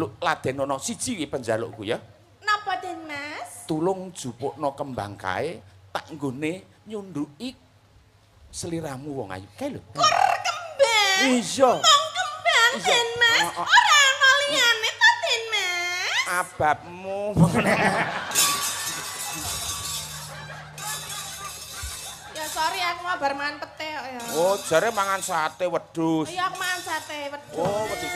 njaluk ladenono siji iki penjalukku ya. Napa Den Mas? Tulung jupukno kembang kae tak nggone nyunduki seliramu wong ayu. Kae lho. Kur kembang. Iya. Mong kembang Den Mas. Ora ana liyane ta Den Mas? Ababmu. Ya sorry aku mau bar mangan pete kok ya. Oh, jare mangan sate wedhus. Iya aku mangan sate wedhus. Oh, wedhus.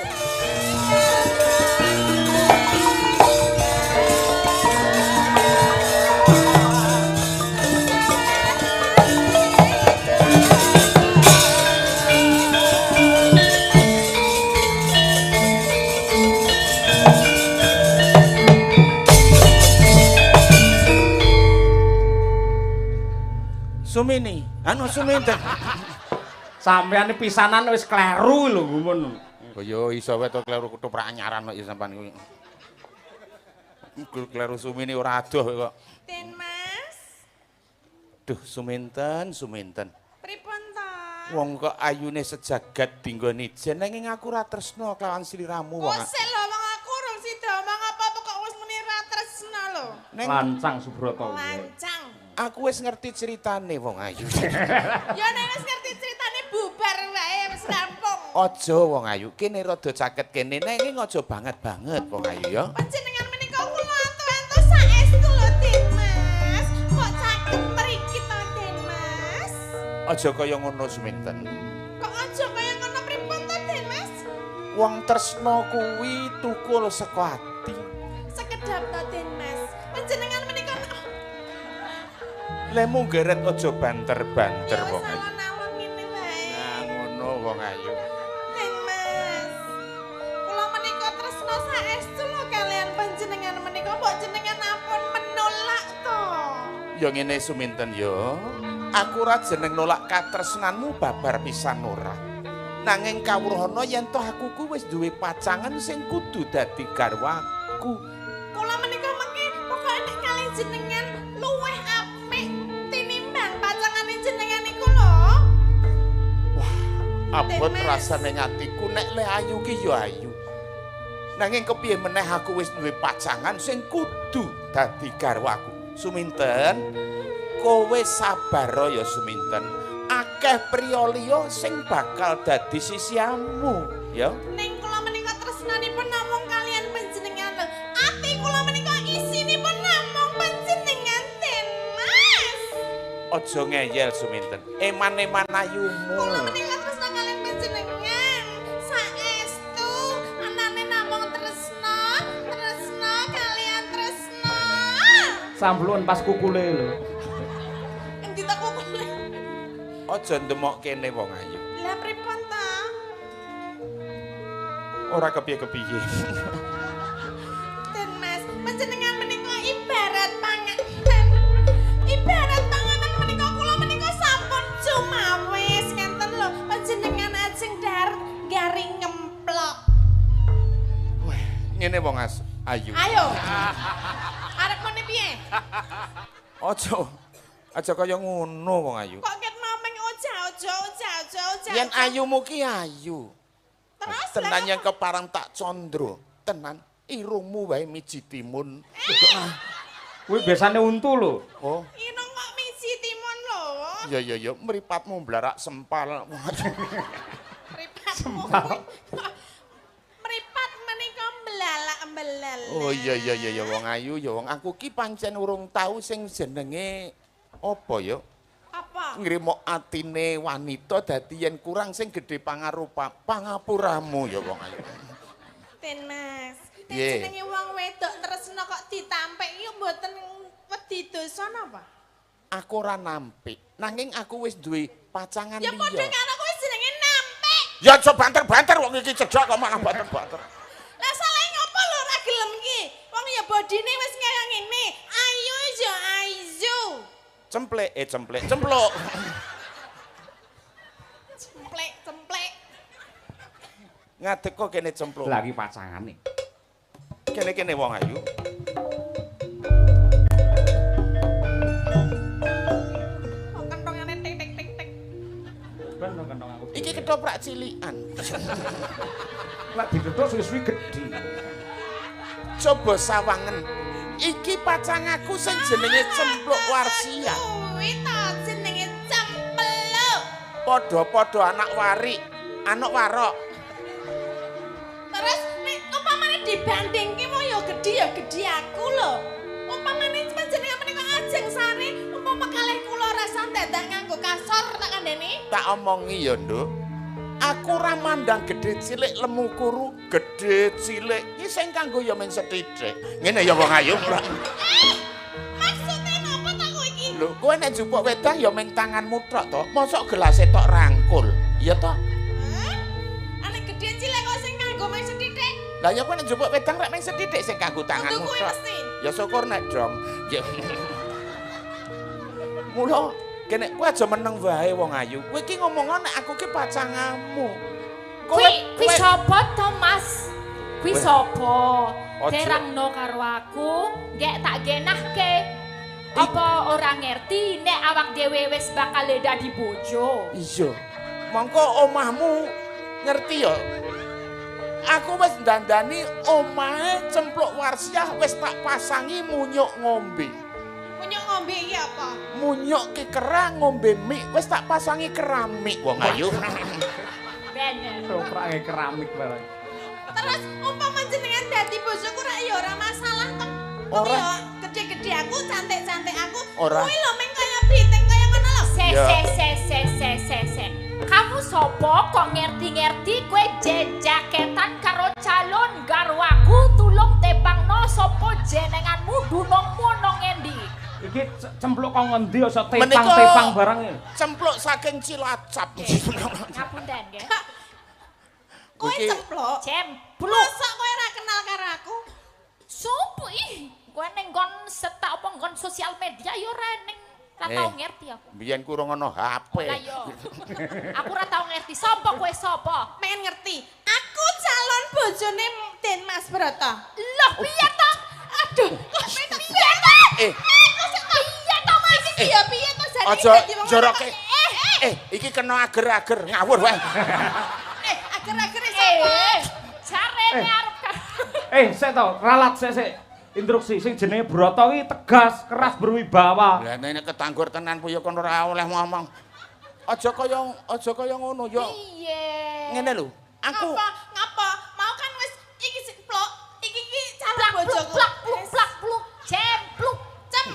Sumini, anu Suminten. Sampeyan pisanan wis kleru lho gumun. Oh yo iso wae to kleru ketoprak anyaran kok ya sampean kuwi. Kleru Sumini ora adoh kok. Den Mas. Duh Suminten, Suminten. Pripun to? Wong kok ayune sejagat dinggoni jen nanging aku ora tresna kelawan sliramu wong. Kok sik lho wong aku urung sida omong apa-apa kok wis muni ra tresna lho. Lancang Subroto. Lancang. Aku wis ngerti ceritane wong ayu. Ya nek wis ngerti ceritane bubar wae wis rampung. Aja wong ayu, kene rada caket kene nanging aja banget-banget wong ayu ya. Panjenengan menika kula antu-antu saestu lho Den Mas. Kok caket mriki to Den Mas? Aja kaya ngono Suminten. Kok aja kaya ngono pripun to Den Mas? Wong tresna kuwi tukul saka ati. Sekedap to Den Mas. Panjenengan menika lemu geret aja banter-banter wong ayu. Alon-alon ngene wae. Nah ngono wong ayu. Den Mas. Kula menika tresna saestu lho kalian panjenengan menika mbok jenengan ampun menolak to. Ya ngene Suminten ya. Aku ora jeneng nolak katresnanmu babar pisan ora. Nanging kawruhana yen toh aku ku wis duwe pacangan sing kudu dadi garwaku. Kula menika mengki pokoke nek kalih jenengan luwih apik tinimbang pacangane jenengan iku lho. Wah, abot rasane atiku nek le ayu ki ya ayu. Nanging kepiye meneh aku wis duwe pacangan sing kudu dadi garwaku. Suminten, kowe sabar ya Suminten. Akeh priya liya sing bakal dadi sisiamu, ya. Ning kula menika tresnanipun namung kalian panjenengan lho. Ati kula menika isinipun namung panjenengan Den Mas. Aja ngeyel Suminten. Eman-eman ayumu. Kula menika tresna kalian panjenengan. Saestu anane namung tresna, tresna kalian tresna. Samblun pas kukule lho. Endi ta kukule? Aja ndemok kene wong ayu. Lah pripun ta? Ora kepiye-kepiye. Den Mas, panjenengan menika ibarat panganan. Ibarat panganan menika kula menika sampun cumawis ngenten lho. Panjenengan ajeng dhahar garing ngemplok. Wah, ngene wong ayu. Ayo. Arep muni piye? Aja. Aja kaya ngono wong ayu. Kok ket mameng oja oja oja oja oja. Yen ayumu ki ayu. Terus tenan yang keparang tak condro, tenan irungmu wae miji timun. Kuwi biasane untu lho. Oh. Irung kok miji timun lho. Ya ya ya, mripatmu blarak sempal. Mripatmu. Mripat menika belalak-belalak. Oh iya iya iya ya wong ayu ya wong aku ki pancen urung tau sing jenenge apa ya? Apa? Ngrimo atine wanita dadi yen kurang sing gedhe pangarupa pangapuramu ya wong ayu. Den Mas, jenenge wong wedok tresna kok ditampik iki mboten wedi dosa napa? Aku ora nampik, nanging aku wis duwe pacangan Ya liya. padha karo kuwi jenenge nampik. Ya aja banter-banter wong iki cedhak kok malah banter-banter. Lah salah ngopo lho ora gelem ki? Wong ya bodine wis kaya ngene. Ayu ya ayu. Cemplek, cemplek, cemplok. Cemplek, cemplek. Ngadeg kok kene cemplok. Lagi pacangane. Kene-kene wong ayu. Kok kentongane tik tik tik tik. Ben kentong aku. Iki ketoprak cilikan. Lek ditutuk suwi-suwi gedhi. Coba sawangen. Iki pacangaku sing jenenge Cempluk Warsia. Kuwi ta jenenge Cempluk. Padha-padha anak warik, anak warok. Terus nek umpamane dibandingke mau ya gedhe aku lho. Umpamane panjenengan menika ajeng sare, umpama kalih kula rasa dadak nganggo kasor tak kandhani. Tak omongi ya, Nduk. Aku ora mandang gedhe cilik lemu kuru, gedhe cilik iki sing kanggo ya men sethithik. Ngene ya wong ayu ora. Maksude napa ta kowe iki? Lho, kowe nek njupuk wedang ya men tanganmu tok to. Mosok gelase tok rangkul. Iya to? Ane gedhe cilik kok sing kanggo men sethithik. Lah ya kowe nek njupuk wedang rek men sethithik sing kanggo tanganmu tok. Ya syukur nek dong. Ya. Mula kene kowe aja meneng wae wong ayu. Kowe iki ngomong nek aku ki pacangamu. Kuwi sapa to, Mas? Kuwi sapa? Terangno karo aku, gek tak genahke. Apa ora ngerti nek awak dhewe wis bakal dadi bojo? Iya. Mongko omahmu ngerti ya. Aku wis ndandani omahe Cempluk Warsiah wis tak pasangi munyuk ngombe. Munyuk ngombe iki apa? Munyuk ki kerang ngombe mik wis tak pasangi keramik wong ayu. Bener. Toprake keramik barang. Terus umpama jenengan dadi bojoku rak ya ora masalah to. Ora. Gede-gede aku, cantik-cantik aku. Kuwi lho meng kaya biting kaya ngono lho. Se se se se se se se. Kamu sopo kok ngerti-ngerti kowe jejaketan karo calon garwaku tulung tepangno sopo jenenganmu dunungmu nang ngendi? Iki cempluk kok ngendi aja tepang-tepang barang iki. Cempluk saking Cilacap. Ngapunten nggih. Kowe cempluk? Cempluk. Mosok kowe ora kenal karo aku? Sopo ih? Kowe ning nggon setak apa nggon sosial media ya ora ning ora tau ngerti aku. Biyen ku ora ono HP. Lah yo. Aku ora tau ngerti sapa kowe sapa. Pengen ngerti. Aku calon bojone Den Mas Broto. Loh piye to? Aduh, kok piye to? Piye to Mas? Iki ya piye to jane aja joroke. Iki kena ager-ager ngawur wae. Ager-ager sapa? Jarene arep sik to, ralat sik sik. Instruksi sing jenenge Broto iki tegas, keras berwibawa. Lah nek ketanggur tenan puyo kon ora oleh ngomong. Aja kaya ngono ya. Piye? Ngene lho, aku ngapa? Mau kan wis iki plok, iki iki calon bojoku. Plak pluk plak pluk, cempluk, cem.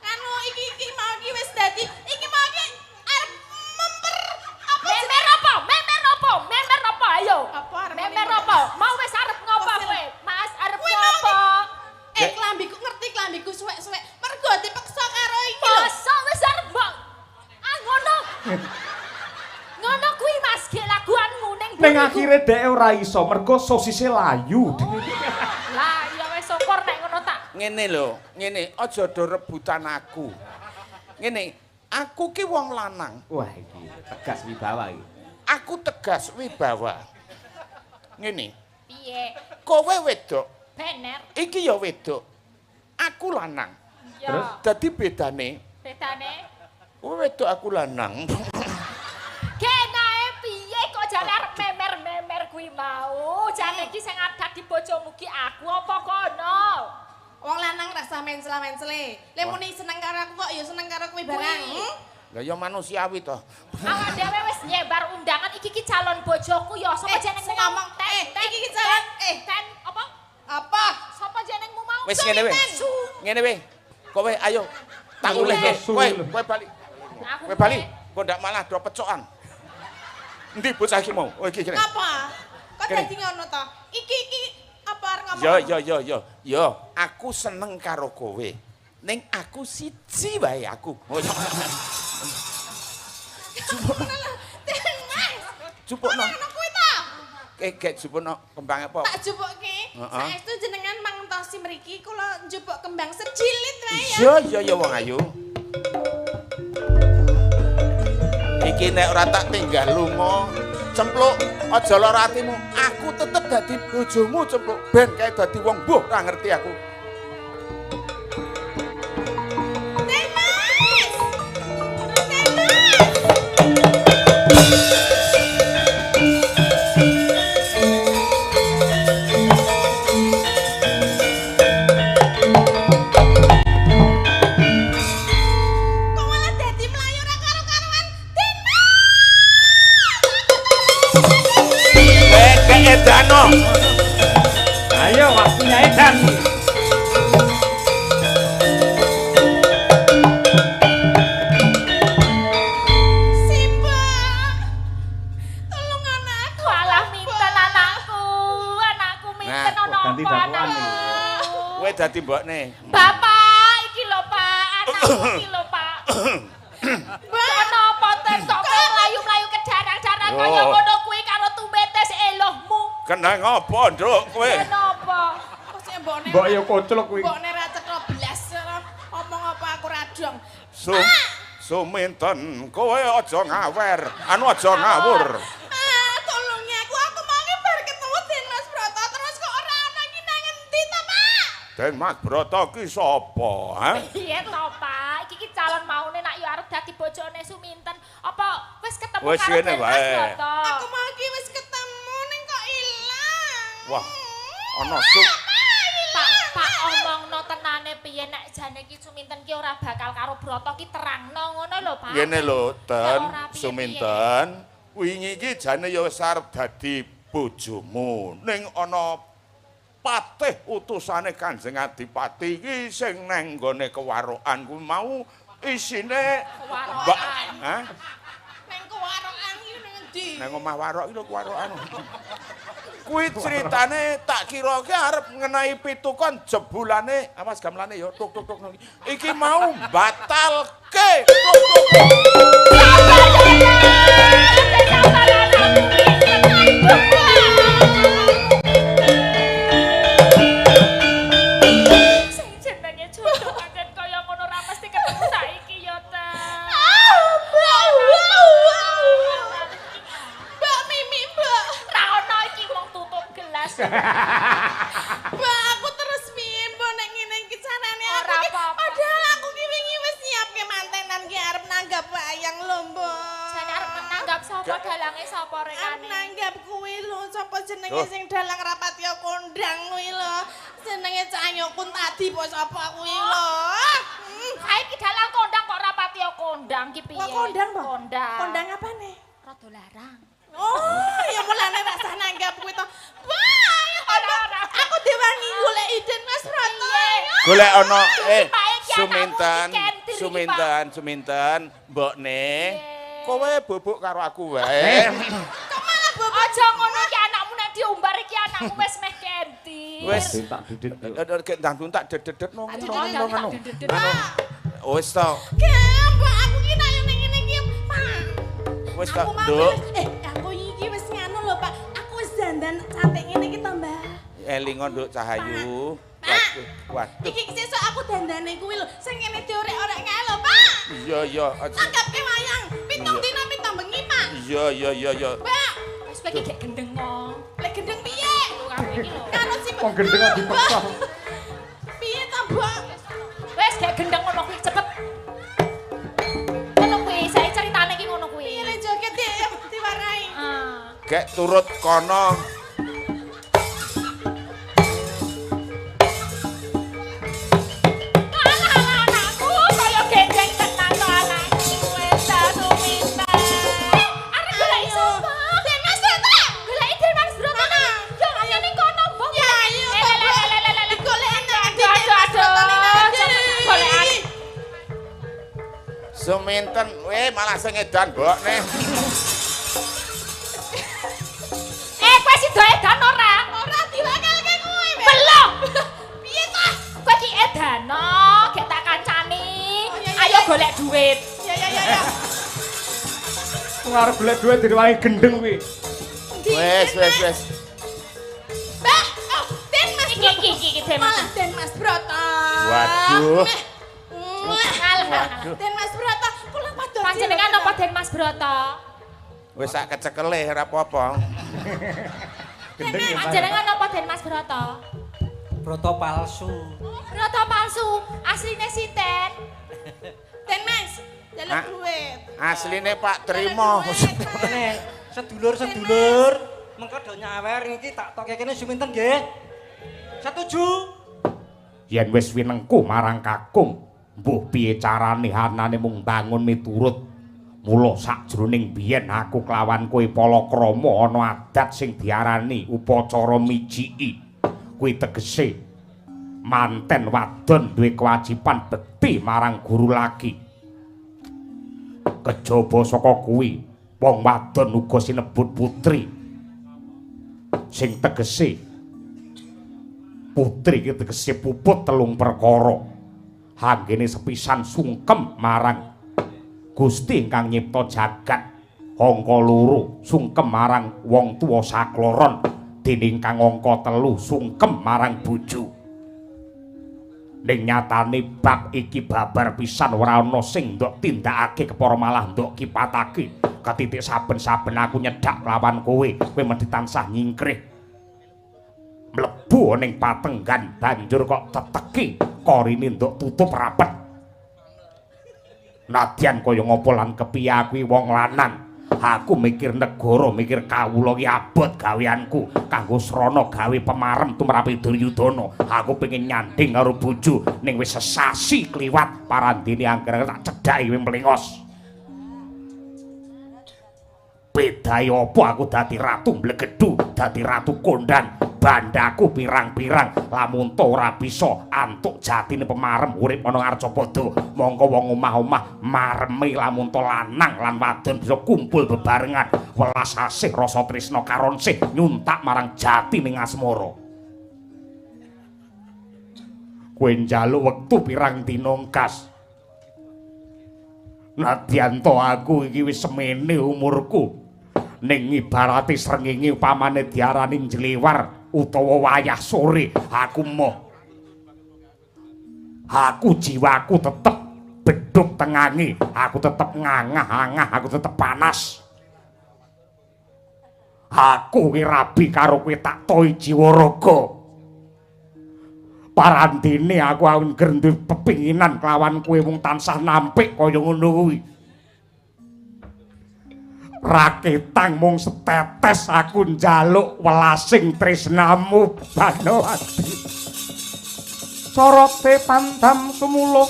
Anu iki iki mau iki wis dadi, iki mau iki arep memper apa memer apa? Memer apa? Memer apa? Ayo. Memer apa? Mau wis arep ngopo kowe? Mas arep ngopo? Klambiku ngerti klambiku suwek-suwek mergo dipeksa karo iki lho. Masa wis arep mbok. Ah ngono. Ngono kuwi Mas ge laguanmu ning ning akhire dhek ora iso mergo sosise layu. Lah ya wis syukur nek ngono tak. Ngene lho, ngene aja do rebutan aku. Ngene, aku ki wong lanang. Wah iki tegas wibawa iki. Aku tegas wibawa. Ngene. Piye? Kowe wedok. Bener. Iki ya wedok. Aku lanang. Terus dadi bedane? Bedane? Kowe wedok aku lanang. Kenae piye kok jane arep memer-memer kuwi mau? Jane iki sing dadi bojomu ki aku apa kono? Wong lanang rasa mencela-mencele. Lek muni seneng karo aku kok ya seneng karo kuwi barang. Lah ya manusiawi to. Awak dhewe wis nyebar undangan iki ki calon bojoku ya sapa jenengmu ngomong? Iki ki calon ten apa? Apa? Sapa jenengmu mau? Wis ngene wae. Ngene wae. Kowe ayo tak ulehke. Kowe bali. Kowe bali. Kok ndak malah do pecokan. Endi bocah iki mau? Oh iki kene. Apa? Kok dadi ngono to? Iki iki apa arep ngomong? Yo yo. Yo, aku seneng karo kowe. Ning aku siji wae aku. Jupukno. Ngono kuwi ta? Gek jupukno kembang apa? Tak jupukke. Saestu jenengan mangtosi mriki kula njupuk kembang sejilid wae ya. Iya iya ya wong ayu. Iki nek ora tak tinggal lunga, Cempluk aja lara atimu. Aku tetep dadi bojomu Cempluk. Ben kae dadi wong mbuh ora ngerti aku. Mas. Mas. Ayo waktunya edan. Simba. Tolong anakku. Walah minten anakku. Anakku minten Nah, ono ganti apa dakwaan anakku. Kowe dadi mbokne. Bapak iki lho Pak, anakku iki lho Pak. Mbak apa ten kok kowe mlayu-mlayu kejarang-jarang kaya ngono kuwi karo tumete elohmu. Kena ngopo, Nduk, kowe? Kenapa? Kok sik mbokne. Mbok ya koclok kuwi. Mbokne ra cetha blas. Omong apa aku ra dong. Suminten kowe aja ngawer, anu aja ngawur. Ah, tolongnya aku mau bar ketemu Den Mas Broto terus kok ora ana iki nang endi ta, Pak? Den Mas Broto ki sapa, ha? Piye to, Pak? Iki ki calon maune nak yo arep dadi bojone Suminten. Apa wis ketemu Wis karo ngene Den Mas wae. Broto? Aku mau iki wis ketemu ning kok ilang. Wah, ana sup. Pak, Pak omongno tenane piye nek jane ki Suminten ki ora bakal karo Broto ki terangno ngono lho, Pak. Ngene lho, Ten, Ya ora, piye-piye. Suminten. Wingi iki jane ya wis arep dadi bojomu. Ning ana patih utusane Kanjeng Adipati iki sing nang nggone kewarokan kuwi mau isine Kewarokan. Hah? Nang kewarokan iki nang endi? Nang omah warok iki lho kewarokan. Kuwi critane tak kira ki arep ngenai pitukon jebulane awas gamelane ya tuk tuk tuk. Iki mau batalke. Tuk tuk tuk. Sing jenenge jodoh pancen kaya ngono ora mesti ketemu saiki ya, Teh. Mbak Mimi, Mbak. Ra ono iki wong tutup gelas. Mbak, aku terus piye, Mbak, nek ngene iki carane aku Ora ki. apa-apa. Padahal aku ki wingi wis nyiapke mantenan ki arep nanggap wayang lho, Mbak. Jane arep nanggap sapa dalange sapa Arep rekane? nanggap kuwi lho, sapa jenenge Duh. sing dalang rapatya kondang kuwi lho. Jenenge Cahyo Kuntadi apa sapa kuwi lho. Saiki dalang kondang kok ora patiya kondang ki piye? Kok kondang, Mbak? Kondang. Kondang apane? Rada larang. Oh, ya mulane rasah nanggap kuwi to. Wah, ya Ora, ora. Aku diwangi golek Den Mas Broto. Golek ana Pak, iki Suminten, anakmu iki kentir iki, Suminten, Suminten, mbokne. Piye? Kowe bubuk karo aku wae. Kok malah bobok Aja ngono iki anakmu nek diumbar iki anakmu wis meh kentir. Wis. Tak didit. Gek ndang tak dedet no Tak ngono ngono. dedet. Wis to, Mbak, aku ki nek yo ning ngene iki, Pak. wis to, Aku mau Nduk. aku iki wis nganu lho, Pak. Aku wis dandan cantik ngene iki to, Mbak. Elingo Nduk Cahayu. Pak. Waduh, waduh. Iki sesuk aku dandane kuwi lho, sing ngene diorek-orek kae lho, Pak. Iya, iya. Tanggapke wayang, pitung dina pitung bengi, Pak. Iya, iya, iya, iya. Mbak, Wis kowe iki gek gendeng kok. lek gendeng piye? Karo iki lho. Karo si Wong gendeng kok dipeksa. Piye to, Mbak? Wis gek gendeng ngono kuwi cepet. Ngono kuwi, saiki ceritane iki ngono kuwi. Piye le joget diwarai? Ah. Gek turut kono. Alah anakku kaya gendeng tenan to anakku wis ta Suminten. Arep golek sapa? Den Mas Broto. Goleki Den Mas Broto. Yo ayo ning kono, Mbok. Ya ayo Eh, to, le, Mbak. le, le, le, le. Golek nang endi Aduh, Den Mas aduh, Broto ning aduh. endi? Golekan. Suminten, weh malah sing edan mbokne. Eh, kowe sida edan ora? Ora diwakalke kowe, Mbak. Belum. Piye ta? Kowe ki edano, gek tak kancani. Oh, iya, iya, Ayo iya. golek duit. Ya ya ya ya. Wong arep golek duit direwangi gendeng kuwi. Endi, Wes, Den wes, Mas? wes. Mbak, oh, Den Mas Iki Broto. iki iki iki Den Mas. Malah Den Mas Broto. Waduh. Meh. Mwah. Alah. Den Mas Broto, kula pados. Panjenengan apa Den Mas Broto? Wis sak kecekele ora apa-apa. Gendeng ya. Pak. Panjenengan apa Den Mas Broto? Broto palsu. Broto palsu, asline sinten? Den Mas, jaluk Hah? duit. Asline Pak Trimo. Kene sedulur-sedulur mengko do nyawer iki tak toke kene Suminten nggih. Setuju? Yen wis winengku marang kakung, mbuh piye carane anane mung bangun miturut. Mula sakjroning biyen aku kelawan kowe palakrama ana adat sing diarani upacara mijiki. Kuwi tegese manten wadon duwe kewajiban bekti marang guru laki. Kejaba saka kuwi wong wadon uga sinebut putri. Sing tegese putri iki tegese puput telung perkara. Anggene sepisan sungkem marang Gusti ingkang nyipta jagat. Angka loro sungkem marang wong tuwa sakloron, dening kang angka telu sungkem marang bojo. Ning nyatane bab iki babar pisan ora ana sing ndok tindakake kepara malah ndok kipatake. Ketitik saben-saben aku nyedhak lawan kowe, kowe mesti tansah nyingkrih. Mlebu ning patenggan banjur kok teteki korine ndok tutup rapet. Nadyan kaya ngapa lan kepiye aku wong lanang. Aku mikir negara, mikir kawula iki abot gaweanku kanggo srana gawe pemarem tumrape Duryudana. Aku pengin nyanding karo bojo ning wis sesasi kliwat parandene angger tak cedhaki kowe mlengos. Bedae apa aku dadi ratu mblegedhu, dadi ratu kondang, bandaku pirang-pirang lamun to ora bisa antuk jatine pemarem urip ana Arcapada. Mongko wong omah-omah mareme lamun to lanang lan wadon bisa kumpul bebarengan, welas asih rasa tresna karonsih nyuntak marang jatine asmara. Kowe njaluk wektu pirang dina ngkas. Nadyan to aku iki wis semene umurku. Ning ibarate srengenge upamane diarani njlewar utawa wayah sore, aku moh. Aku jiwaku tetep bedhug tengange, aku tetep ngangah-angah, aku tetep panas. Aku ki rabi karo kowe tak toi jiwa raga. Parandene aku angger duwe pepinginan kelawan kowe mung tansah nampik kaya ngono kuwi. Raketang mung setetes aku njaluk welasing tresnamu Banowati. Corote pandam sumuluh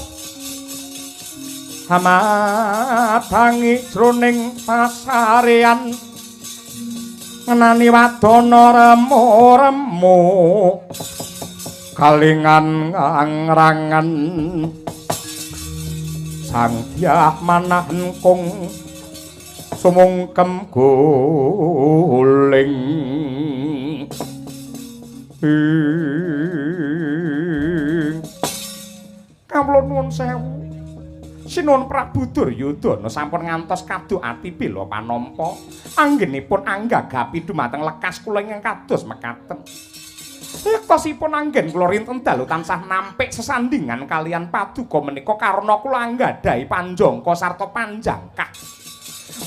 hamadangi jroning pasarean ngenani wadana remu-remu kalingan angrangan sang dyah manah engkung sumungkem guling. Kawula nuwun sewu Sinuwun Prabu Duryudana sampun ngantos kaduk ati bela panampa anggenipun anggagapi dumateng lekas kula ingkang kados mekaten. Yektosipun anggen kula rinten dalu tansah nampik sesandingan kalian paduka menika karena kula anggadhahi panjangka sarta panjangkah.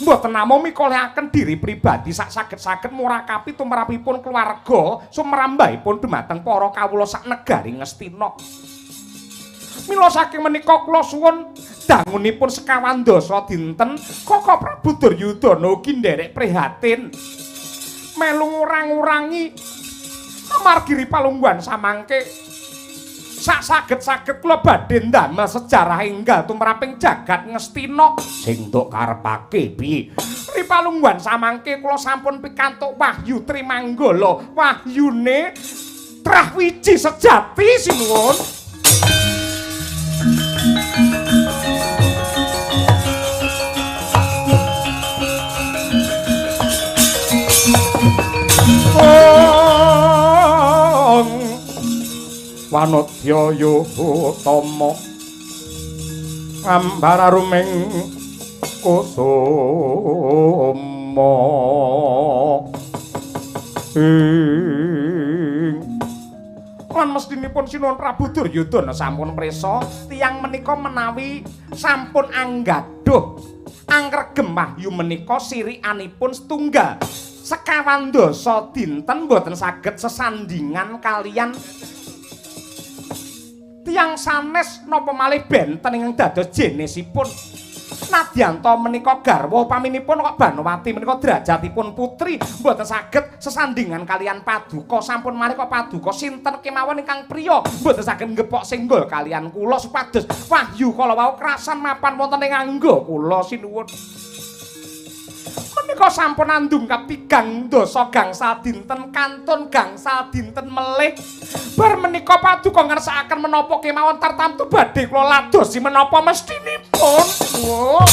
Mboten namung mikolehaken diri pribadi sak saged-saged murakapi tumrapipun keluarga sumrambahipun dumateng para kawula sak negari Ngastina. Mila saking menika kula suwun dangunipun sekawan dasa dinten Kaka Prabu Duryudana ugi nderek prihatin melu ngurang-urangi amargi palungguhan samangke. Sak saged-saged kula badhe ndamel sejarah enggal tumraping jagat Ngastina. Sing nduk karepake piye? Ripalungguhan samangke kula sampun pikantuk wahyu Trimanggala, wahyune trah wiji sejati sinuwun. Wanodya Yutama ambar aruming kusuma lan mestinipun Sinuwun Prabu Duryudana sampun prisa tiyang menika menawi sampun anggaduh angregem wahyu menika sirikanipun setunggal sekawan dasa dinten mboten saged sesandingan kalian tiyang sanes napa malih benten ingkang dados jenisipun. Nadyan ta menika garwa upaminipun kok Banowati menika derajatipun putri mboten saged sesandingan kalian paduka. Sampun malih kok paduka sinten kemawon ingkang priya mboten saged nggepok senggol kalian kula supados wahyu kala wau krasan mapan wonten ing angga kula sinuwun. Menika menika sampun andungkap 3 dasa gangsal dinten kantun gangsal dinten melih. Bar menika paduka ngersakaken menapa kemawon tartamtu badhe kula ladosi menapa mestinipun. Oh.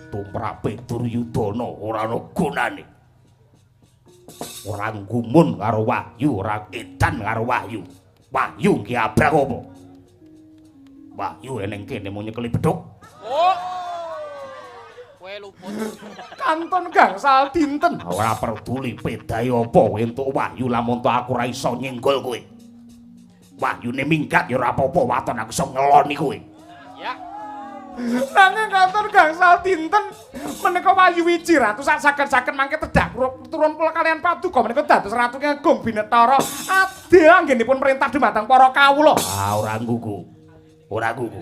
Tumrape Duryudana ora ana gunane. Ora gumun karo Wahyu, ora edan karo Wahyu. Wahyu ki abrang apa? Wahyu eneng kene mung nyekeli bedhug. Oh. Kowe luput. Kantun gangsal dinten. Ora peduli pedahe apa kowe entuk Wahyu lamun to aku ora iso nyenggol kowe. Wahyune minggat ya ora apa-apa, waton aku iso ngeloni kowe. Ya. Nanging kantun gangsal dinten menika Wahyu Wiji ratu sak saged-saged mangke tedhak turun kula kalian paduka menika dados ratu Agung Binetara adil anggenipun perintah dumateng para kawula. Ah, ora nggugu. Ora nggugu.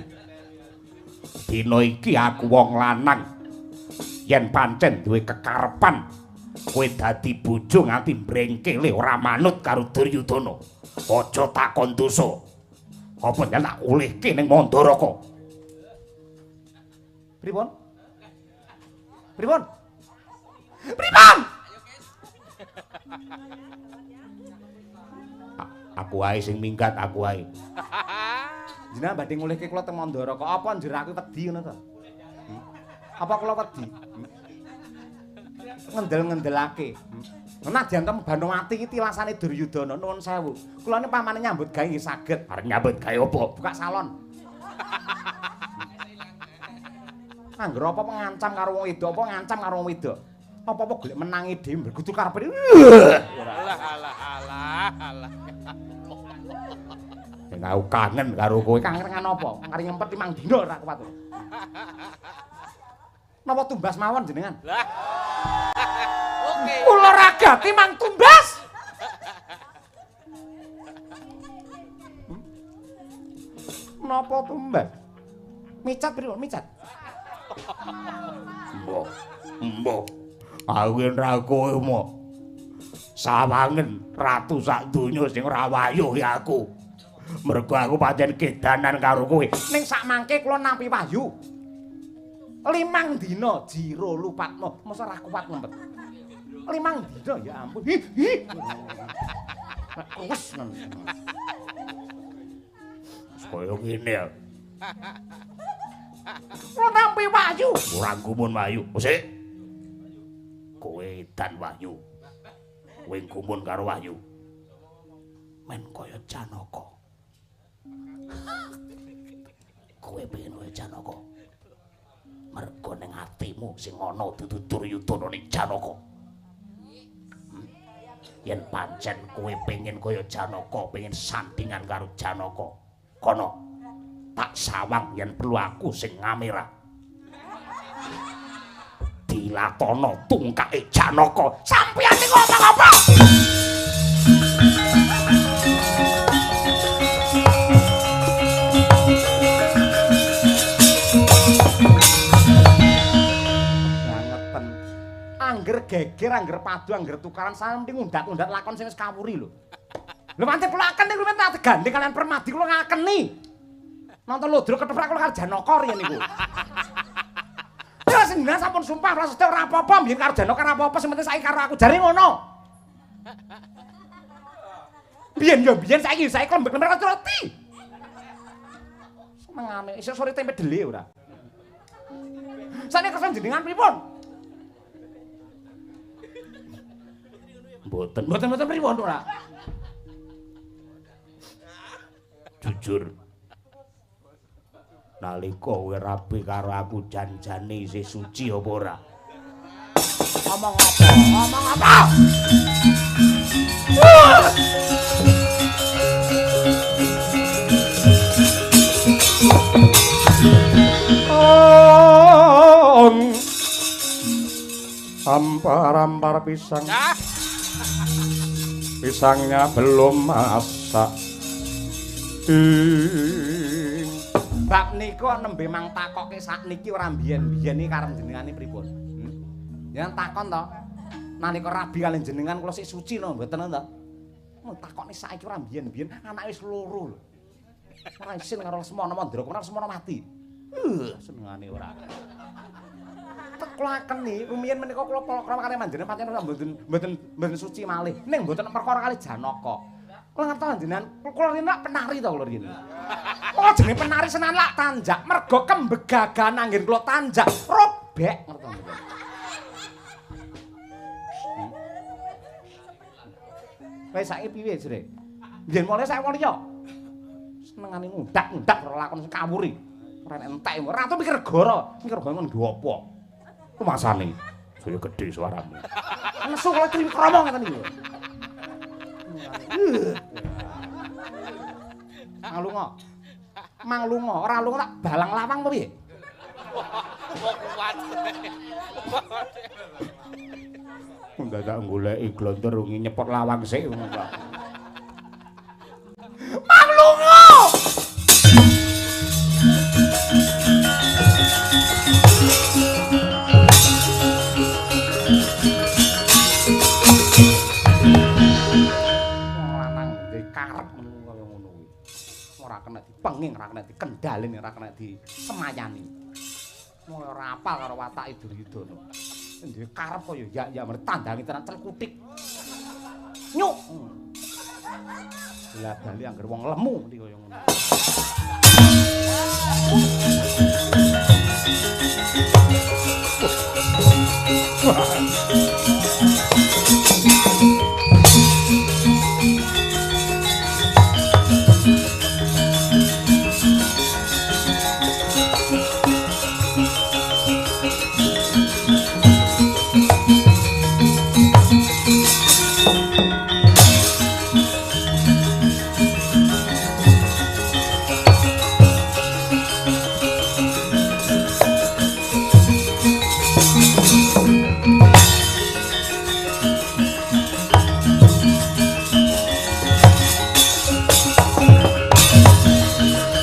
Dina iki aku wong lanang. Yen pancen duwe kekarepan kowe dadi bojo nganti mbrengkele ora manut karo Duryudana. Aja takon dosa. Apa yen tak ulihke ning Mandaraka? Pripun? Pripun? Pripun? Aku wae sing minggat, aku wae. Jenengan badhe ngulihke kula teng Mandaraka. Apa njur aku wedi ngono to? Apa kula wedi? Ngendel-ngendelake. Nadyan to Banowati iki tilasane Duryudana, nuwun sewu. Kula niki pamane nyambut gawe nggih saged. Arep nyambut gawe apa? Buka salon. Angger apa ngancam karo wong wedok, apa ngancam karo wong wedok. Apa-apa golek menangi dhewe kudu karepe. Alah alah alah alah. Nek aku kangen karo kowe. Kangen apa? Kari ngempet 5 dina ora kuat. Napa tumbas mawon jenengan? Lah. Oke. Kula ragati mang tumbas. Napa tumbas? Micat pripun micat? Mbok, mbok. Aku yen ra kowe mo. Sawangen ratu sak donya sing ora wayuh ya aku. Mergo aku pancen kedanan karo kowe. Ning sak mangke kula nampi wahyu. 5 dina jiro lupatno, masa ora kuat ngempet. 5 dina ya ampun. Hi hi. Wes ngono. Kaya ngene ya. Kula nampi wahyu. Ora gumun wahyu. Sik. Kowe edan wahyu. Kowe gumun karo wahyu. Men kaya Janaka. Kowe pengen kaya Janaka. Mergo ning atimu sing ana dudu Duryudana ning Janaka. Yen pancen kowe pengen kaya Janaka, pengen sandingan karo Janaka, kono tak sawang yen perlu aku sing ngamera. Dilatono tungkake Janaka. Sampeyan niku ngomong apa? Bangeten. Angger geger, angger padu, angger tukaran sampe ngundat-undat lakon sing wis kawuri lho. Lho pancen kula aken niku tak gandeng kalian Permadi kula ngakeni. Nonton lodro ketoprak kula karo Janaka riyen niku. Ya sing jenengan sampun sumpah prasetya ora apa-apa mbiyen karo Janaka ora apa-apa sing penting saiki karo aku jare ngono. Biyen yo biyen saiki saiki klembek-klembek roti. Senengane isih sore tempe dele ora. Sane kersa jenengan pripun? Mboten, mboten pripun ora. Jujur. Nalika kowe rabi karo aku janjane isih suci apa ora? Omong apa? Omong apa? Ampar-ampar pisang. Pisangnya belum masak. Bab niku nembe mang takoke sakniki ora mbiyen-mbiyen iki karep jenengane pripun? Yen takon to. Nalika rabi kaliyan jenengan kula sik suci no mboten to. Mun takokne saiki ora mbiyen-mbiyen anake wis loro lho. Ora isin karo Lesmana Mandra, Lesmana mati. Senengane ora. Kula akeni rumiyin menika kula palakrama kaliyan panjenengan pancen ora mboten suci malih. Ning mboten perkara kali Janaka. Kula ngertos jenengan, kula riyen lak penari to kula riyen. Oh jenenge penari senan lak tanjak, mergo kembegagan anggen kula tanjak robek ngertos mboten. Wis saiki piye jere? Biyen mulai saiki wong liya. Senengane ngundak-undak ora lakon sing kawuri. Ora enek entek. Ratu mikir negara, mikir negara nggo apa? Rumasane saya gedhe suaramu. Nesu kula Triwikrama ngeten iki. Manglunga. Manglunga, ora lunga tak balang lawang apa piye? Kuat. Dadak goleki glontor wingi nyepot lawang sik ngono kok. Manglunga. Wong lanang duwe karep ngono kaya ngono kuwi. Ora kena dipenging, ora kena dikendhaleni, ora kena disemayani. Wong ora apal karo watake Duryudana. Duwe karep kaya ya ya tandangi tenan celkutik. Nyuk. Lah bali angger wong lemu mesti kaya ngono.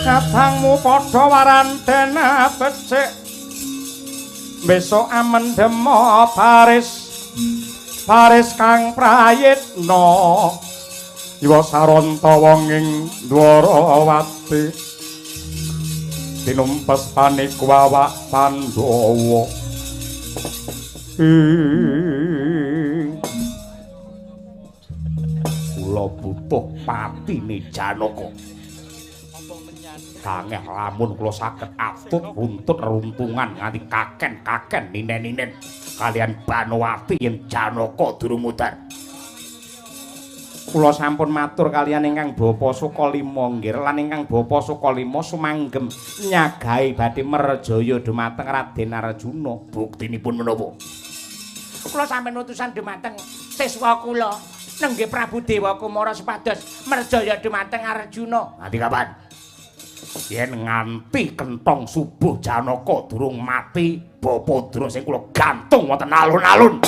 Kadangmu padha warantena becik. Besok amendemo baris baris kang prayitna. Iwa saranta wong ing Dwarawati. Tinumpes paniku awak Pandhawa. Kula butuh patine Janaka. Kangeh lamun kula saged atut runtut runtungan nganti kaken-kaken ninen-ninen kalian Banowati yen Janaka durung mudhar. Kula sampun matur kaliyan ingkang Bapa Sukalima nggih lan ingkang Bapa Sukalima sumanggem nyagahi badhe merjaya dumateng Raden Arjuna. Buktinipun menapa? Kula sampeyan utusan dumateng siswa kula nenggih Prabu Dewa Kumara supados merjaya dumateng Arjuna. Nganti kapan? Yen nganti kentong subuh Janaka durung mati, Bapa Durna sing kula gantung wonten alun-alun.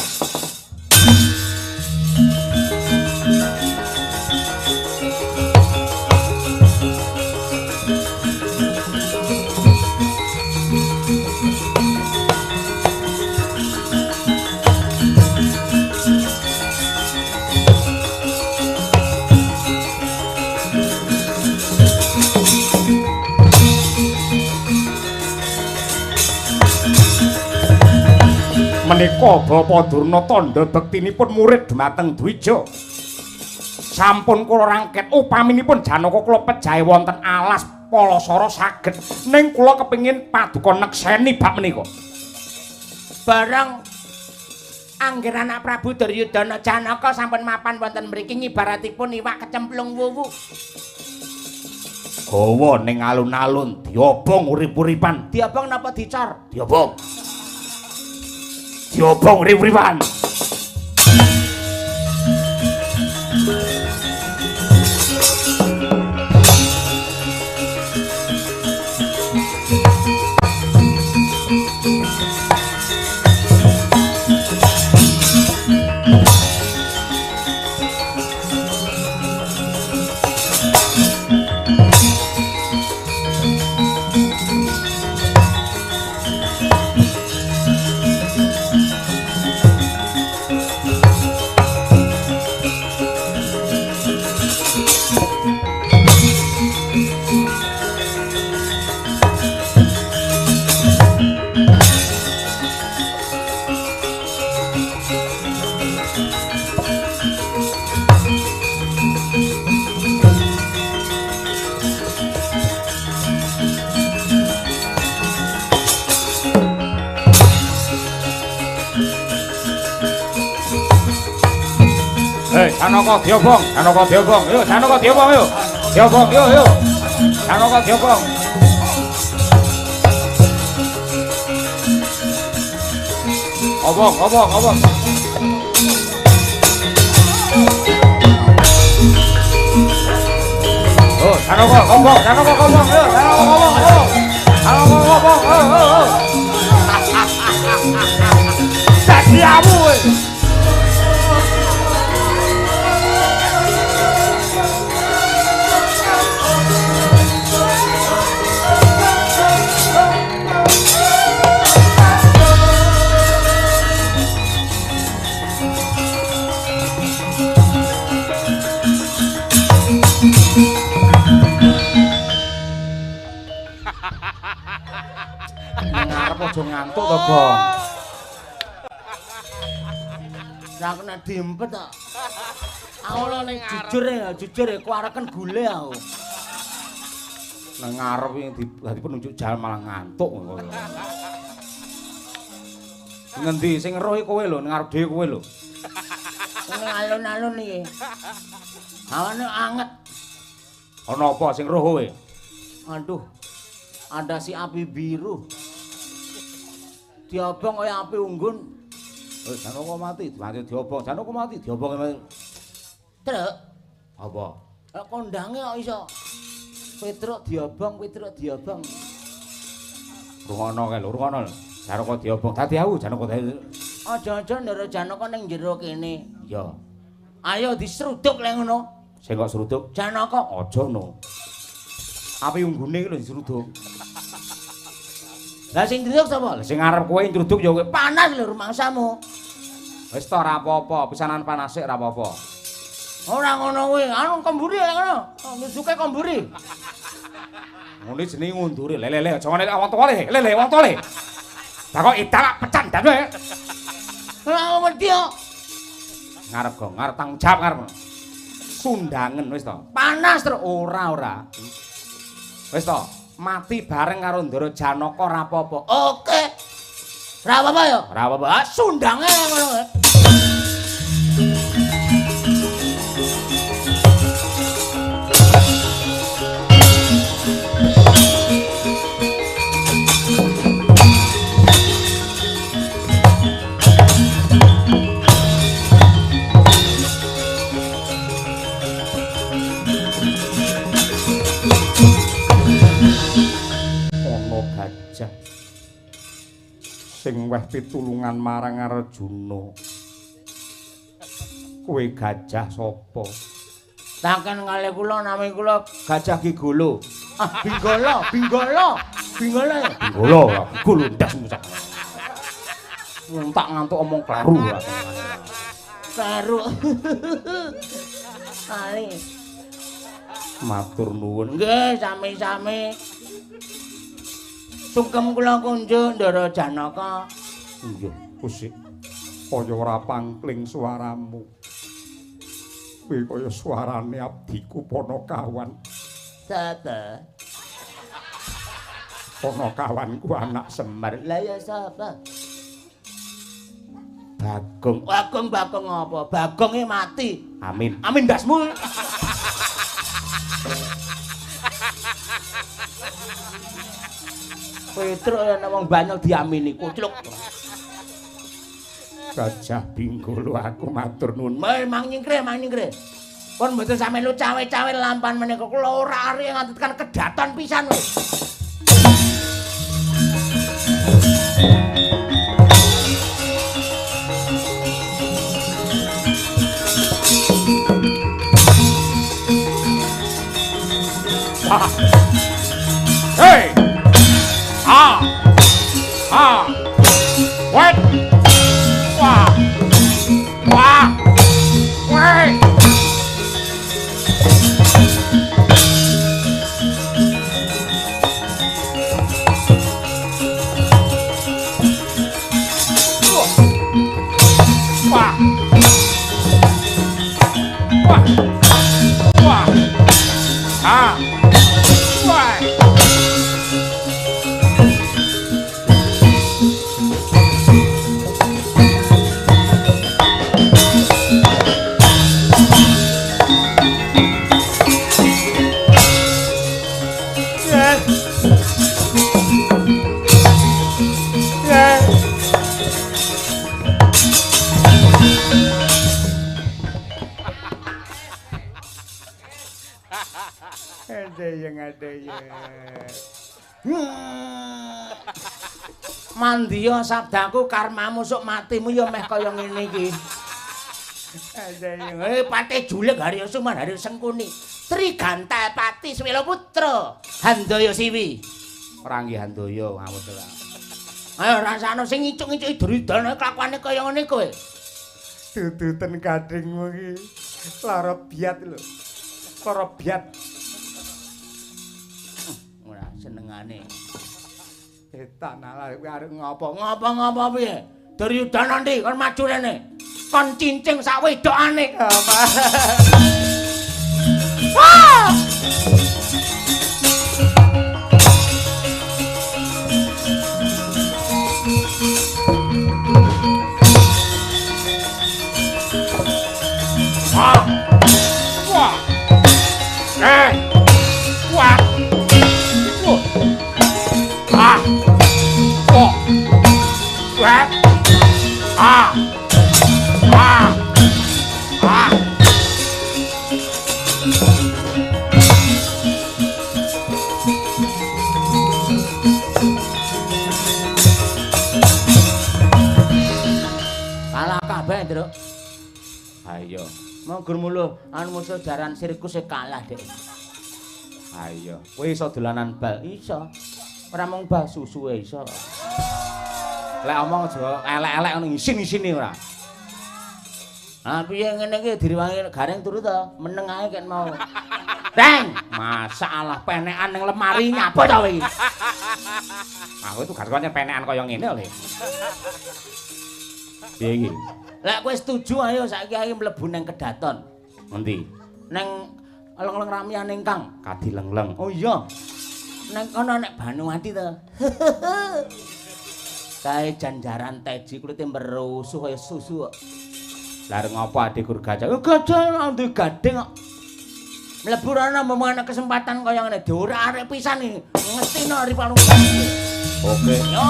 Menika Bapa Durna tandha bektinipun murid dumateng Dwija. Sampun kula rangket upaminipun Janaka kula pejahe wonten alas Palasara saged, ning kula kepengin paduka nekseni bab menika. Bareng angger anak Prabu Duryudana Janaka sampun mapan wonten mriki ngibaratipun iwak kecemplung wuwu. Gawa ning alun-alun diobong urip-uripan. Diobong napa dicor? Diobong. Diobong urip-uripan. Janaka diobong, Janaka diobong. Yo Janaka diobong yo. Diobong yo yo. Janaka diobong. Obong, obong, obong. Oh, Janaka obong, Janaka obong, yo, Janaka obong, obong. Janaka obong, oh, oh, oh. Dadi amu kowe. Ngarep aja ngantuk to, Gong. Lah kena diempet kok. Aku lho ning jujur ya, jujur ya kuareken gule aku. Nang ngarep iki dadi penunjuk jalan malah ngantuk kok. Ngendi sing weruh iki kowe lho, nang ngarep dhewe kowe lho. Ning alun-alun iki. Hawane anget. Ana apa sing weruh kowe? Aduh. Ada si api biru. Diobong kaya api unggun. Eh, Janaka mati, mati diobong. Janaka mati, diobong mati. Truk. Apa? Kok kondange kok iso Petruk diobong, Petruk diobong. Rungono kae lho, rungono lho. Janaka diobong. Dadi aku Janaka dadi. Aja-aja ndara Janaka ning jero kene. Iya. Ayo diseruduk lek ngono. Sing kok seruduk? Janaka. Aja no. Api unggune iki lho diseruduk. Lah sing ngruduk sapa? Lah sing ngarep kowe ngruduk ya kowe. Panas lho rumangsamu. Wis to ora apa-apa, pisanan panas sik ora apa-apa. Ora ngono kuwi, anu kemburi lek ngono. Nusuke kemburi. Ngono jenenge ngundure. Le le le aja ngene wong tuwa le, le le wong tuwa le. Lah kok idal pecandan kowe. Ora wedi kok. Ngarep gong, ngarep tanggung jawab ngarep. Sundangen wis to. Panas terus ora ora. Wis to, mati bareng karo Ndara Janaka ora apa-apa. Oke. Ora apa-apa ya? Ora apa-apa. Ah, sundange ngono. Gajah sing weh pitulungan marang Arjuna. Kowe gajah sapa? Takon kalih kula nami kula Gajah Gigolo. Ah, Binggala, Binggala, Binggala. Binggala, Gigolo ndasmu sak. Tak ngantuk omong kleru. Kleru. Ali. Matur nuwun. Nggih, sami-sami. Sungkem kula kunjuk Ndara Janaka. Iya, Kusik. Kaya ora pangkling suaramu. Kuwi kaya suarane abdiku Panakawan. Sapa? Panakawanku anak Semar. Lah ya sapa? Bagong. Bagong Bagong apa? Bagonge mati. Amin. Amin ndasmu. Petruk ana wong banyol diamini kucluk. Gajah Binggolo aku matur nuwun. Mang nyingkre, mang nyingkre. Pun mboten sampe lu cawe-cawe lampan menika kula ora ari nganti tekan kedaton pisan wis. Hey! Ah! Ah! What? Wah! Wah! Wah! Wah! Wah! Wah! Ah! Wah! Ada yang ada ya. Mandiya sabdaku karmamu sok matimu ya meh kaya ngene iki. Ada yang patih juleg Haryo Suman Haryo Sengkuni. Trigantal Pati Swela Putra Handaya Siwi. Ora nggih Handaya ngawur ora. Ayo rasane sing ngicuk-ngicuki Duryudana kelakuane kaya ngene kowe. Duduten gadingmu iki lara biat lho. Lara biat. Ora senengane. Etan ala kowe arep ngopo? Ngopo-ngopo piye? Duryudana ndi kon maju rene. Kon cincing sak wedokane. Wah! Wah! Wah! Eh! Wah! Ah! Oh! Wah! Ah! Ah! Ah! Kalah kabeh, Ndruk. Ayo. Monggo muluh anu musuh jaran sirkus e kalah, Dik. Ayo, kowe iso dolanan bal? Iso. Ora mung bal susuwe iso. Lek omong aja elek-elek ngono isin-isine ora. Ah piye ngene iki direwangi gareng turu to, meneng ae ket mau. Reng, masalah penekan ning lemari nyapa to kowe iki? Aku tugas kok penekan kaya ngene lho. Piye iki? Lek kowe setuju ayo saiki ayo mlebu nang kedaton. Ngendi? Nang leng-leng ramyane Kang. Kadileng-leng. Oh iya. Nang kono nek Banuwati to. Kae janjaran teji kulite merusuh kaya susu kok. Lah arep ngopo adik gur gajah? Oh, gajah duwe gading kok. Mlebu rono mumpung ana kesempatan kaya ngene diora arek pisan iki. Ngetino Ripalung. Oke. Yo.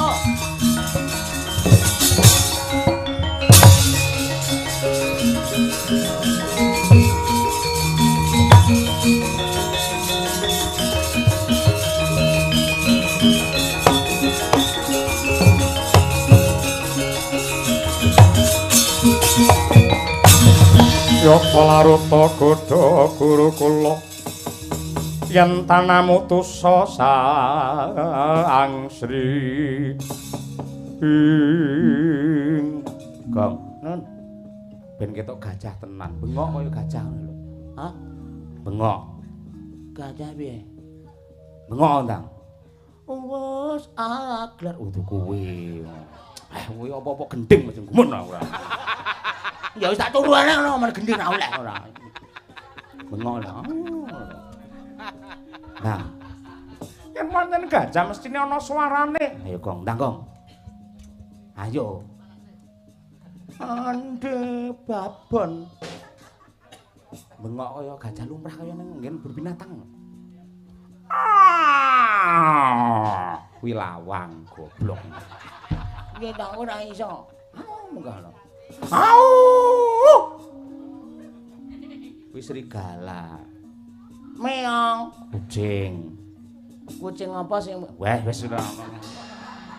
Yaka laruta godha gurukula yen tanamutusa sang sri ing gong nun ben ketok gajah tenan bengok kaya gajah ngono lho. Hah? Bengok. Gajah piye? Bengok ndang. Wes aglar udu kuwi. Kuwi apa-apa gending mesti gumun aku ora. Ya wis tak turu ae ngono men gending ra oleh ora. Bengok lho. Nah. Yen wonten gajah mestine ana suarane. Ayo gong, ndang gong. Ayo. Ande babon. Bengok kaya gajah lumrah kaya ning nggen berbinatang. Ah, kuwi lawang goblok. Piye ta ora iso. Munggah lho. Au! Kuwi serigala. Meong, kucing. Kucing apa sing weh wis ora.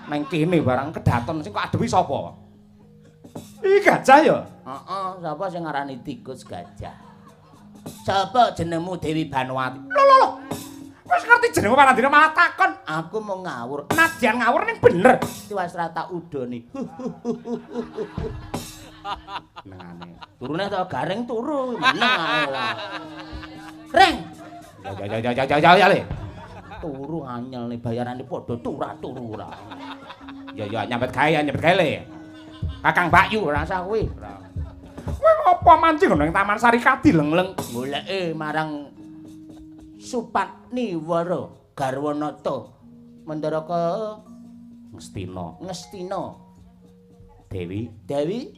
Nang kene barang kedaton sing kok adepi sapa? Iki gajah ya? Heeh, sapa sing ngarani tikus gajah? Sapa jenengmu Dewi Banuwati? Lho lho lho. Wis ngerti jenengmu Parandina malah takon. Aku mau ngawur. Nadyan ngawur ning bener. Tiwas rata udone. Nengane. Turune to garing turu meneng ae ora. Reng. Ya ya ya ya ya ya le. Turu anyel nih bayarane padha turu ora. Ya ya nyambet gawe le. Kakang Bakyu rasa kuwi. Kowe ngopo mancing nang Taman Sari Kadileng-leng? Goleke marang Supatniwara Garwanata Mandaraka Ngastina. Ngastina. Dewi Dewi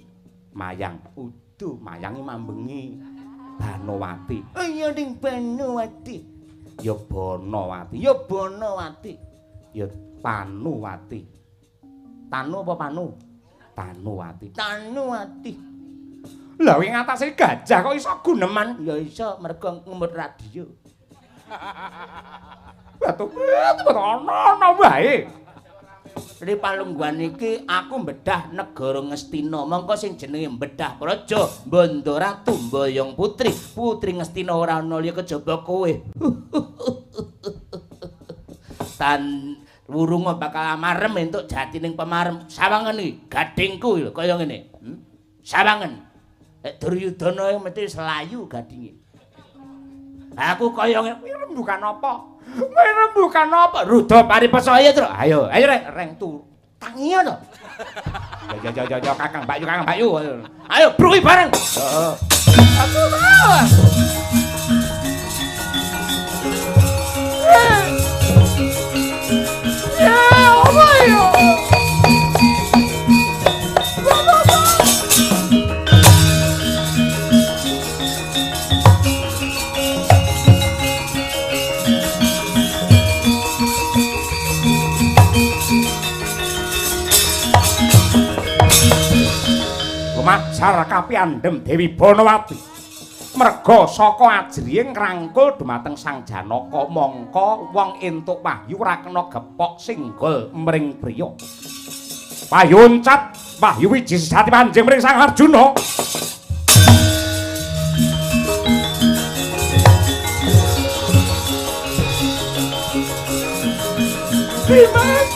Mayang. Udu Mayangi mambengi Banowati. Oh iya ning Banowati. Ya Bonowati. Ya Bonowati. Ya Panuwati. Tanu apa Panu? Tanuwati. Tanuwati. Lah ing atase gajah kok iso guneman? Ya iso mergo ngemut radio. Batu batu ana wae. Ri palungguhan iki aku mbedah negara Ngastina. Mongko sing jenenge mbedah praja Bandha Ratu Mboyong Putri. Putri Ngastina ora ana liya kejaba kowe. Tan wurunga bakal amarem entuk jatining pemarem. Sawangen iki gadingku lho kaya ngene. Sawangen. Nek Duryudana mesti selayu gadinge. Aku kaya ngene rembukan apa? Rembukan apa? Ruda paripesaya, Tru. Ayo, ayo reng, reng turu. Tangiyo to. Ya ya ya ya Kakang Bayu, Kakang Bayu. Ayo bruki bareng. Heeh. Ya, apa yo? Lumajar kapiandhem Dewi Banawati. Merga saka ajrihe ngrangkul dumateng Sang Janaka mongko wong entuk wahyu ora kena gepok singgol mring priya. Wahyu uncat, wahyu wiji sejati manjing mring Sang Arjuna. Dimas.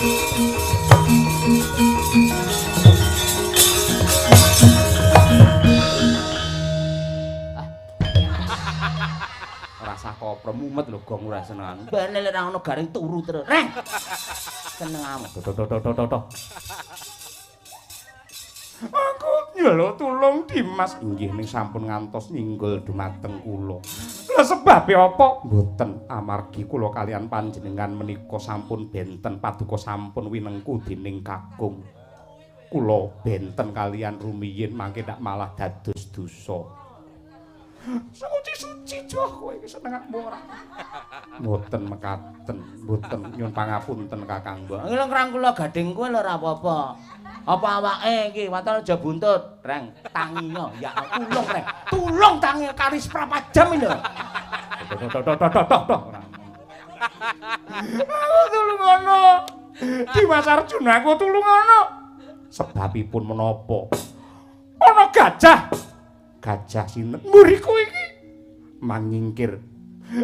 Rasa kopro mumet lho gong ora senengan. Bane lek ora ono garing turu terus. Reng. Seneng amat. Toh toh toh toh toh. Aku njaluk tulung Dimas. Inggih ning sampun ngantos nyinggol dumateng kula. Lha sebabe apa? Mboten, amargi kula kalian panjenengan menika sampun benten paduka sampun winengku dening kakung. Kula benten kalian rumiyin mangke ndak malah dados dosa. Suci-suci joh kowe iki senengakmu ora. Mboten mekaten, mboten nyuwun pangapunten Kakang Mbok. Iki lho ngrangkul gading kowe lho ora apa-apa. Apa awake iki waton aja buntut, Reng. Tangiyo ya tulung Reng. Tulung tangi kari seprapat jam iki lho. Toh toh toh toh toh. Aku tulungono. Dimas Arjuna aku tulungono. Sebabipun menapa? Ana gajah. Gajah sinten? Mburiku iki mangingkir.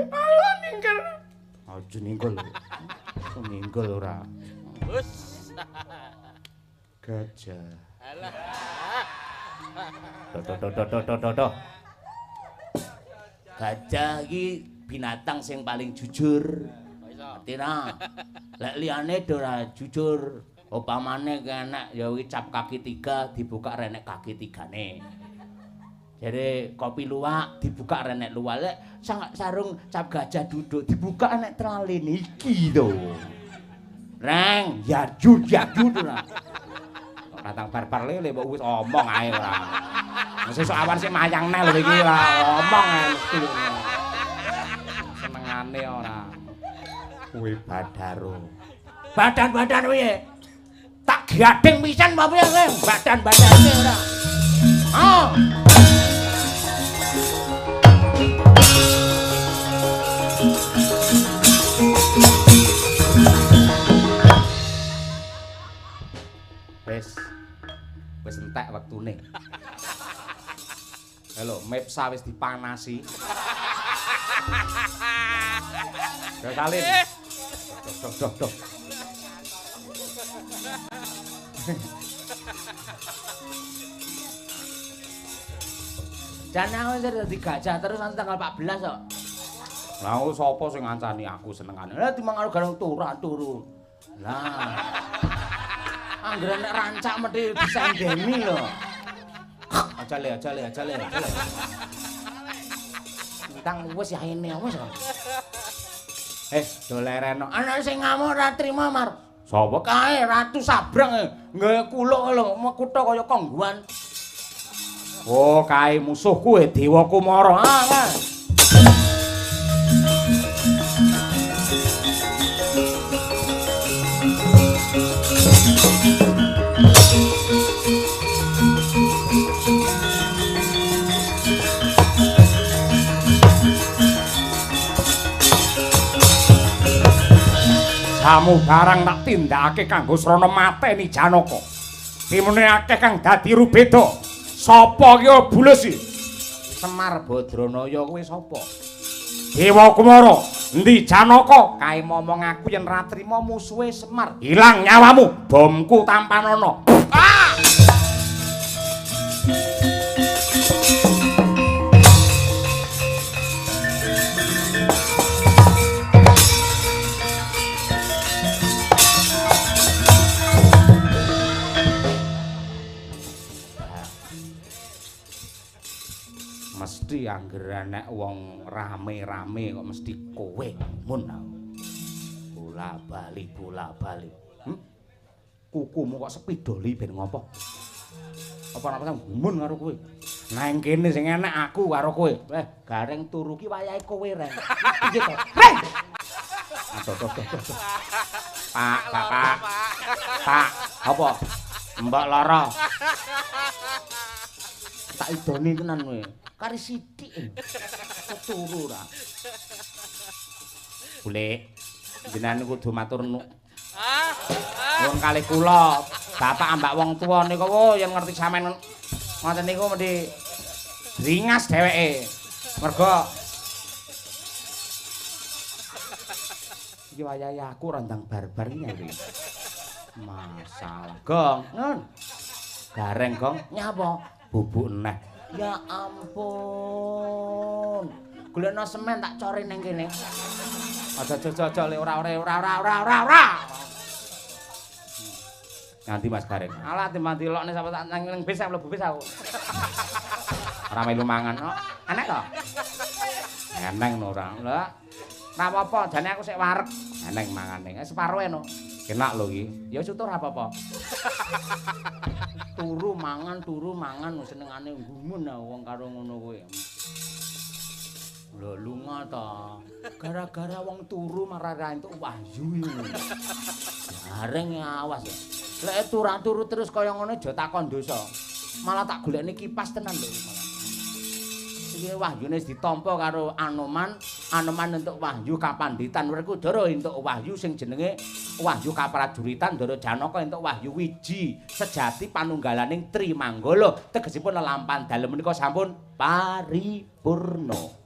Alah ningkir. Aja ninggul. Ninggul ora. Wes. Gajah. Alah. Doh doh doh doh doh doh doh. Gajah iki binatang sing paling jujur. Ngerti ra? Lek liyane ora jujur. Upamane kenek ya kuwi cap kaki tiga dibuka renek kaki tigane. Jadi kopi luwak dibuka renek luwak, lek sarung cap gajah duduk dibuka enek tralin iki to. Reng, yajud yajud ora. Ratang barbar lele mbok wis omong ae ora. Sesuk awan sik mayang neh lho iki ora omong ae mesti. Senengane ora. Kuwi Badaro. Badan-badan piye? Tak gading pisan apa piye kowe? Badan-badane ora. Ah. Wis wis entek wektune. Halo, mepsa wis dipanasi. Yo salin. Dok dok dok. Jan aku dadi gajah terus nanti tanggal 14 kok. Lah sapa sing ngancani aku senengane? Lah timang karo gareng turu. Lah. Anggere nek rancak mesti disandeni lho. Aja le, aja le, aja le, aja le. Entang wis ya ini wis. Dolereno. Ana sing ngamuk ora trima, Mar. Sapa? Kae Ratu Sabrang nggawe kuluk lho, mekutha kaya kongguan. Oh, kae musuhku Dewa Kumara. Ah, Samubarang tak tindakake kanggo srana mateni Janaka. Timene akeh kang dadi rubeda. Sapa ki bulus iki? Semar Badranaya kuwi sapa? Dewa Kumara, endi Janaka? Kae momong aku yen ra trima musuhe Semar. Ilang nyawamu, bomku tampanana. Ah! Mesti angger nek wong rame-rame kok mesti kowe mun. Bola bali, bola bali. Kukumu kok sepidoli ben ngopo? Apa ora gumun karo kowe? Nang kene sing enak aku karo kowe. Gareng turu ki wayahe kowe, Reng. Piye to? Reng. Aduh, aduh, aduh. Pak, Bapak. Pak, apa? Mbok lara. Tak idoni tenan kowe. Kari sithik. Turu ora. Bulik, jenengan kudu matur nuwun. Nuwun kalih kula, bapak ambak wong tuwa niku wo yen ngerti sampean ngoten niku mesti bringas dheweke. Mergo iki wayahe aku ora ndang barbar iki nyari. Masalah. Gong, ngon. Gareng, Gong. Nyapa? Bubuk neh. Ya ampun. Golekno semen tak core ning kene. Aja aja aja le ora ora ora ora ora ora ora. Nganti Mas Gareng. Alah timbang dilokne sapa tak nang bis mlebu bis aku. Ora melu mangan kok. Enek to? Eneng no ora. Lah, ora apa-apa, jane aku sik wareg. Eneng mangane. Separuhe no. Enak lho iki. Ya wis ora apa-apa. Turu mangan senengane gumun wong karo ngono kuwi. Lho lunga ta. Gara-gara wong turu marah ra entuk wahyu iki. Gareng awas ya. Lek turu terus kaya ngono aja takon dosa. Malah tak golekne kipas tenan lho malah. Iki wahyune wis ditampa karo Anoman, Anoman entuk wahyu kapanditan Werkudara entuk wahyu sing jenenge wahyu kaprajuritan, Ndara Janaka entuk wahyu wiji sejati panunggalaning Trimanggala. Tegesipun lelampahan dalem menika sampun paripurna.